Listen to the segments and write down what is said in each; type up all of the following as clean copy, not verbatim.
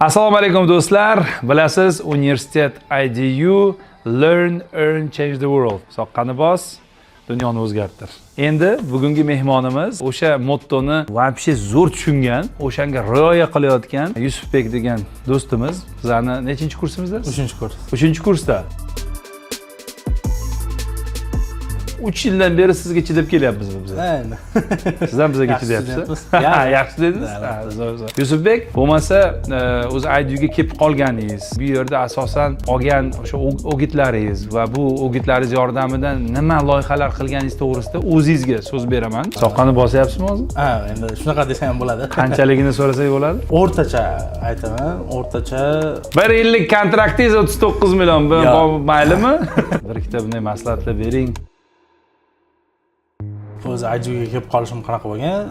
Assalomu alaykum, do'stlar. Bilasiz, universitet IDU Learn, Earn, Change the World. Soqqani bos, dunyoni o'zgartir. Endi bugungi mehmonimiz o'sha mottoni вообще zo'r tushungan, o'shanga rioya qilayotgan Yusufbek degan do'stimiz. Bizlarni nechinchi kursimizda? Uchinchi kurs. Uchinchi kursda. 3 yildan beri sizga chidab kelyapmiz biz. Endi. Siz ham bizga Yaxshi chidayapsiz. studentmiz. Yaxshi dedingiz. Да. Ha, zo'r, zo'r. Yusufbek, bo'lmasa o'zi IDUga kelib qolganingiz, bu yerda asosan olgan o'sha o'gitlaringiz va bu o'gitlaringiz yordamida nima loyihalar qilganingiz to'g'risida o'zingizga so'z beraman. Soqqani bosyapsizmi hozir? Ha, endi shunaqa desa ham bo'ladi. Qanchaligini so'rasak bo'ladi? O'rtacha aytaman, o'rtacha. Bir yillik kontraktingiz 39 million. Bu Yo'q. maylimi? Bir ikkita bunday maslahatlar bering. O'zi IDUga kelib qolishim qanaqa bo'lgan?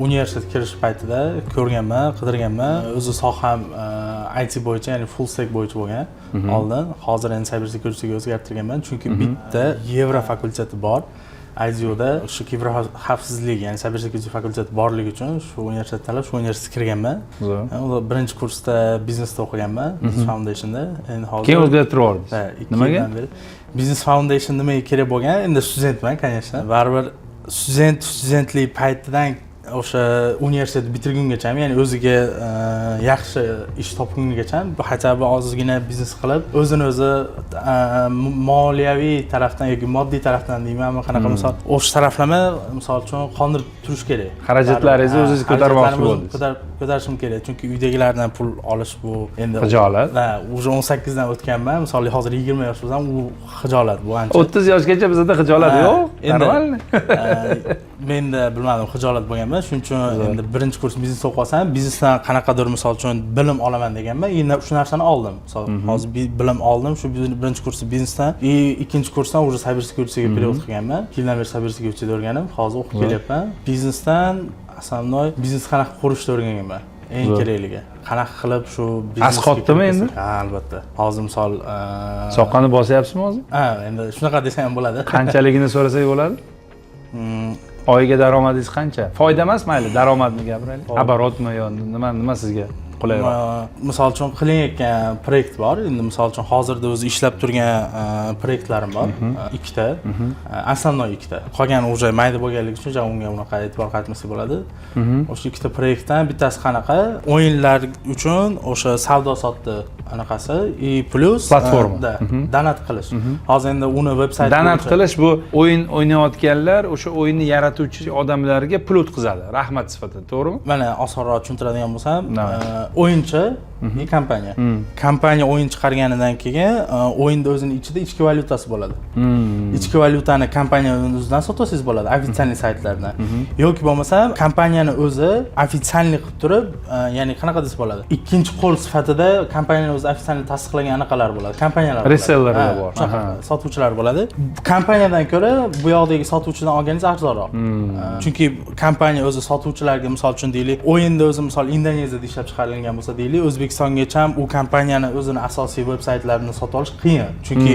Universitet kirish paytida ko'rganman, qidirganman. O'zi soham IT bo'yicha, ya'ni full stack bo'yicha bo'lgan oldin. Hozir endi cyber securityga o'zgartirganman, chunki bitta yevro fakulteti bor. IDUda shu kiber xavfsizlik, ya'ni cyber security fakulteti borligi uchun shu universitet tanlab, shu universitetga kirganman. Zo'r. U birinchi kursda biznesda o'qiganman, Business Foundationda. Endi hozir Keyin o'zgartirib yubordingiz. Ha, 2 Nimaga? yildan beri. Business Foundation nimaga kerak bo'lgan? Endi studentman, конечно. Baribir studentlik paytidan o'sha universitet bitirgungacha, ya'ni o'ziga yaxshi ish topgungacha хотя бы ozgina biznes qilib, o'zini o'zi moliyaviy tarafdan yoki moddiy tarafdan deymanmi, qanaqa, misol, o'sha taraflama, misol uchun, qondirib turish kerak. Xarajatlaringizni Ha, o'zingiz ko'tarmoqchi xarajatlarimni o'zim bo'ldingiz. Ko'tarishim kerak, chunki uydagilardan pul olish bu endi Xijolat. Ha, уже 18 dan o'tganman, misol, hozir 20 yosh bo'lsam, u xijolat bu ancha. 30 yoshgacha bizada xijolat Ha, yo'q. Endi Нормально. Menda, bilmadim, xijolat bo'lganman. Shuning uchun endi birinchi kurs biznes o'qib olsam, biznesdan qanaqadir, misol uchun, bilim olaman deganman и shu narsani oldim. Misol, hozir bilim oldim shu birinchi kursda biznesdan и ikkinchi kursdan уже cyber securityga перевод qilganman. 2 yildan beri cyber securityda o'rganib, hozir o'qib kelyapman. Biznesdan основной biznes qanaqa qurishni o'rganganman, eng kerakligi, qanaqa qilib shu biznesga Asqotdimi endi? Ha, albatta. Hozir, misol, Soqqani bosyapsizmi hozir? Ha, endi shunaqa desa ham bo'ladi. Qanchaligini so'rasak bo'ladi? Oyiga daromadingiz qancha? Foyda emas, mayli, daromadni gapiraylik. Оборот mi yo nima sizga qulayroq? Misol uchun, qilinayotgan proyekt bor endi, misol uchun, hozirda o'zi ishlab turgan proyektlarim bor ikkita. Основной ikkita, qolgani уже mayda bo'lganligi uchun ja unga unaqa e'tibor qaratmasak bo'ladi. O'sha ikkita proyektdan bittasi qanaqa, o'yinlar uchun o'sha savdo sotiq anaqasi и плюс Platforma. Да, donat qilish. Hozir endi uni veb sayt Donat qilish, bu o'yin o'ynayotganlar o'sha o'yinni yaratuvchi odamlarga pul o'tkazadi, rahmat sifatida, to'g'rimi? Mana, osonroq tushuntiradigan bo'lsam, Давай. O'yinchi и kompaniya. Kompaniya o'yin chiqarganidan keyin o'yinda o'zini ichida ichki valyutasi bo'ladi. Ichki valyutani kompaniya o'zidan sotib olsangiz bo'ladi официальный saytlardan yoki bo'lmasam kompaniyani o'zi официальный qilib turib, ya'ni qanaqa desa bo'ladi, ikkinchi qo'l sifatida kompaniyani o'zi официальный tasdiqlagan anaqalar bo'ladi, kompaniyalar bo'ladi. Resellerlar Ha, bor. shunaqa sotuvchilar bo'ladi. Kompaniyadan ko'ra bu yoqdagi sotuvchidan olganingiz arzonroq. Chunki kompaniya o'zi sotuvchilarga, misol uchun, deylik, o'yinda o'zi, misol, Indoneziyada ishlab chiqarilgan bo'lsa, deylik, O'zbekistongacha ham u kompaniyani o'zini asosiy veb saytlarini sotib olish qiyin, chunki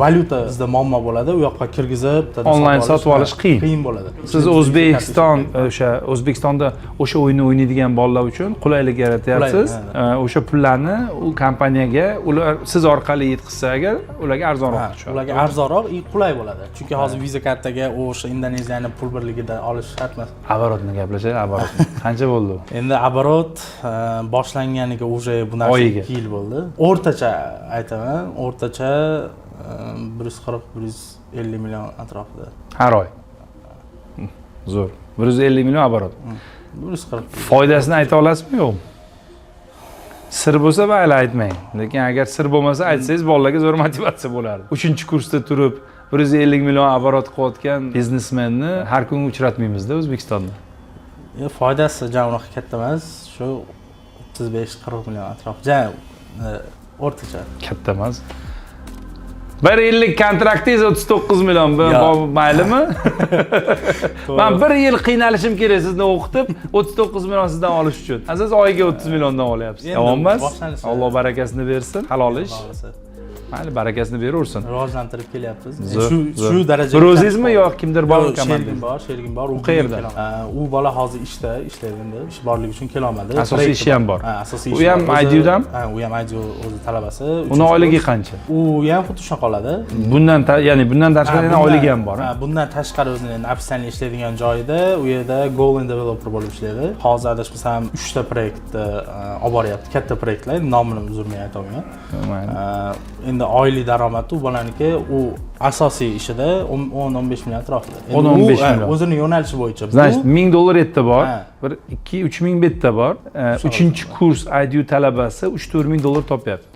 valyuta bizda muammo bo'ladi, u yoqqa kirgizib Onlayn sotib olish qiyin. Qiyin bo'ladi. Siz O'zbekiston, o'sha O'zbekistonda o'sha o'yinni o'ynaydigan bolalar uchun qulaylik yaratyapsiz. Qulay. O'sha pullarni u kompaniyaga ular siz orqali yetkazsa agar, ularga arzonroq tushadi. Ularga arzonroq и qulay bo'ladi, chunki hozir Visa kartaga o'sha Indoneziyani pul birligida olish shart emas. Оборот ni gaplashaylik, оборот qancha bo'ldi u? Endi оборот boshlanganiga уже bu narsa Oyiga. 2 yil bo'ldi. O'rtacha aytaman, o'rtacha 140, 150 million atrofida. Har oy. Zo'r, 150 million оборот. 140. Foydasini ayta olasizmi, yo'qmi? Sir bo'lsa, mayli, aytmang, lekin agar sir bo'lmasa, aytsangiz, bolalarga zo'r motivatsiya bo'lardi. Uchinchi kursda turib 150 million оборот qilayotgan biznesmenni har kun uchratmaymizda O'zbekistonda. Foydasi ja unaqa katta emas, shu 35-40 million atrofi, ja o'rtacha. Katta emas. Bir yillik kontraktingiz 39 million. Yo'q. Maylimi? Man bir yil qiynalishim kerak sizni o'qitib, 39 million sizdan olish uchun, a siz oyiga 30 milliondan olyapsiz. Endi Yomon emas. Boshlanishi. Alloh barakasini bersin, halol ish. Xudo xohlasa. Mayli, barakasini beraversin. Rivojlantirib kelyapmiz. Zo'r, Shu zo'r. shu darajaga. Bir o'zingizmi yo kimdir bormi Yo'q, sherigim komandangizda? bor, sherigim bor. U Qayerda? U bola hozir ishda, ishlaydi endi. Ish borligi uchun kelolmadi. Asosiy Proyekti ishi ham bor. Ha, asosiy U ishi ham bor. IDUdami? Ha, u ham IDU o'zi talabasi. Uni Uchinchi oyligi kurs. qancha? U ham xuddi shunaqa oladi. Bundan ya'ni bundan tashqari yana oyligi ham bor. Ha, bundan tashqari o'zini endi официальный ishlaydigan joyida, u yerda Golang developer bo'lib ishlaydi. Hozir adashmasam 3 ta proyektni olib boryapti. Katta proyektlar, nomini uzr, men aytolmayman. Mayli. Endi oylik daromadi u bolaniki, u asosiy ishida 10-15 million atrofida. Endi 10-15 u, ha, million. o'zini yo'nalishi bo'yicha. Значит, 1000 dollar yerda bor. Ha. Bir 2-3 ming bu yerda bor. Uchinchi kurs IDU talabasi 3-4 ming dollar topyapti.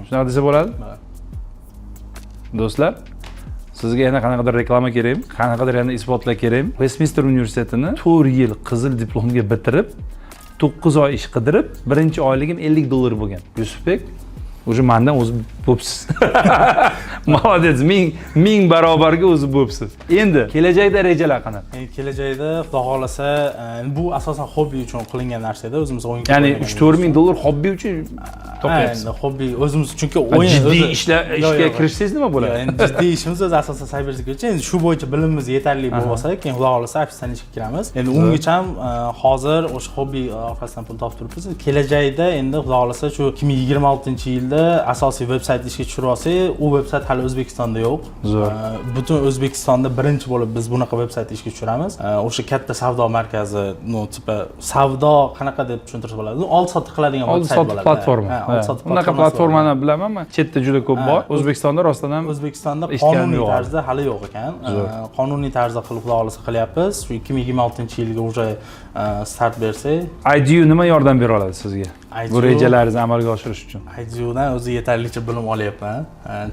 Shunaqa desa bo'ladi? Bo'ladi. Do'stlar, sizga yana qanaqadir reklama kerakmi? Qanaqadir yana isbotlar kerakmi? Westminster universitetini 4 yil qizil diplomga bitirib, 9 oy ish qidirib, birinchi oyligim 50 dollar bo'lgan. Yusufbek, уже mandan o'zi bo'psiz. Молодец, ming ming barobarga o'zi bo'psiz. Endi kelajakda rejalar qanaqa? Endi kelajakda, xudo xohlasa, bu asosan hobbi uchun qilingan narsa edi. O'zimiz o'yin Ya'ni 3-4 ming dollar hobbi uchun topyapsiz. Endi hobbi o'zimiz, chunki o'yin Jiddiy o'zi- ishlar Yo'q, ishga yo'q. kirishsangiz nima bo'ladi? Yo'q, endi jiddiy ishimiz o'zi asosan cyber security. Endi shu bo'yicha bilimimiz yetarli bo'lsa, keyin xudo xohlasa официальный ishga kiramiz. Endi ungacha ham hozir o'sha hobbi orqasidan pul topib turibmiz. Kelajakda endi xudo xohlasa shu 2026-yilda asosiy veb sayt ishga tushirib olsak, u veb sayt hali O'zbekistonda yo'q. Zo'r. Butun O'zbekistonda birinchi bo'lib biz bunaqa veb sayt ishga tushiramiz. O'sha katta savdo markazi, ну, типа savdo qanaqa deb tushuntirsa bo'ladi? Oldi sotdi qiladigan Oldi veb sayt sotdi bo'ladi. Platforma. Ha, oldi sotdi Unaqa platformasi bo'ladi. platformani bilaman man. Chetda juda ko'p bor. O'zbekistonda rostdan ham O'zbekistonda eshitganim qonuniy yo'q. tarzda hali yo'q ekan. Zo'r. Qonuniy tarzda qilib, xudo xohlasa, qilyapmiz. Shu 2026-yilga уже start bersak. IDU nima yordam bera oladi sizga? Bu IDU rejalaringizni amalga oshirish uchun. IDUdan o'zi yetarlicha bilim olyapman.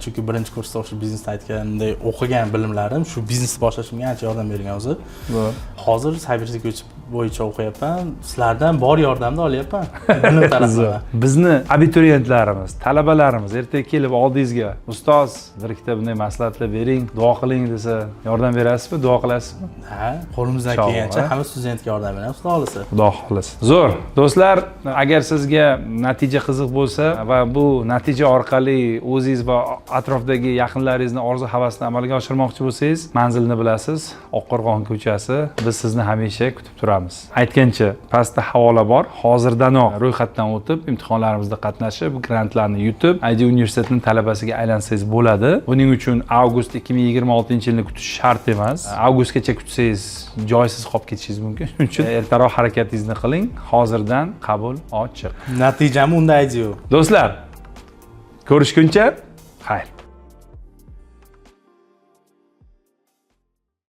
Chunki birinchi kursda o'sha biznesda aytganimdek o'qigan bilimlarim shu biznesni boshlashimga ancha yordam bergan o'zi. Hozir cyber security bo'yicha o'qiyapman. Sizlardan bor yordamni olyapman. Bilim tarafdan. Bizni abituriyentlarimiz, talabalarimiz ertaga kelib oldingizga, "Ustoz, bir ikkita bunday maslahatlar bering, duo qiling", desa, yordam berasizmi, duo qilasizmi? Ha, qo'limizdan Inshaalloh, kelgancha ha? hamma studentga yordam beramiz, xudo xohlasa. Xudo xohlasa. Zo'r. Do'stlar, agar sizga natija qiziq bo'lsa va bu natija orqali o'zingiz va atrofdagi yaqinlaringizni orzu havasini amalga oshirmoqchi bo'lsangiz, manzilni bilasiz, Oqqo'rg'on ko'chasi. Biz sizni hamisha kutib turamiz. Aytgancha, pastda havola bor. Hozirdanoq ro'yxatdan o'tib, imtihonlarimizda qatnashib, grantlarni yutib, IDU universitetining talabasiga aylansangiz bo'ladi. Buning uchun avgust 2026-yilni kutish shart emas. Avgustgacha kutsangiz, joysiz qolib ketishingiz mumkin. Shuning uchun ertaroq harakatingizni qiling. Hozirdan qabul ochiq. Natijami unda IDU. Do'stlar, ko'rishguncha xayr.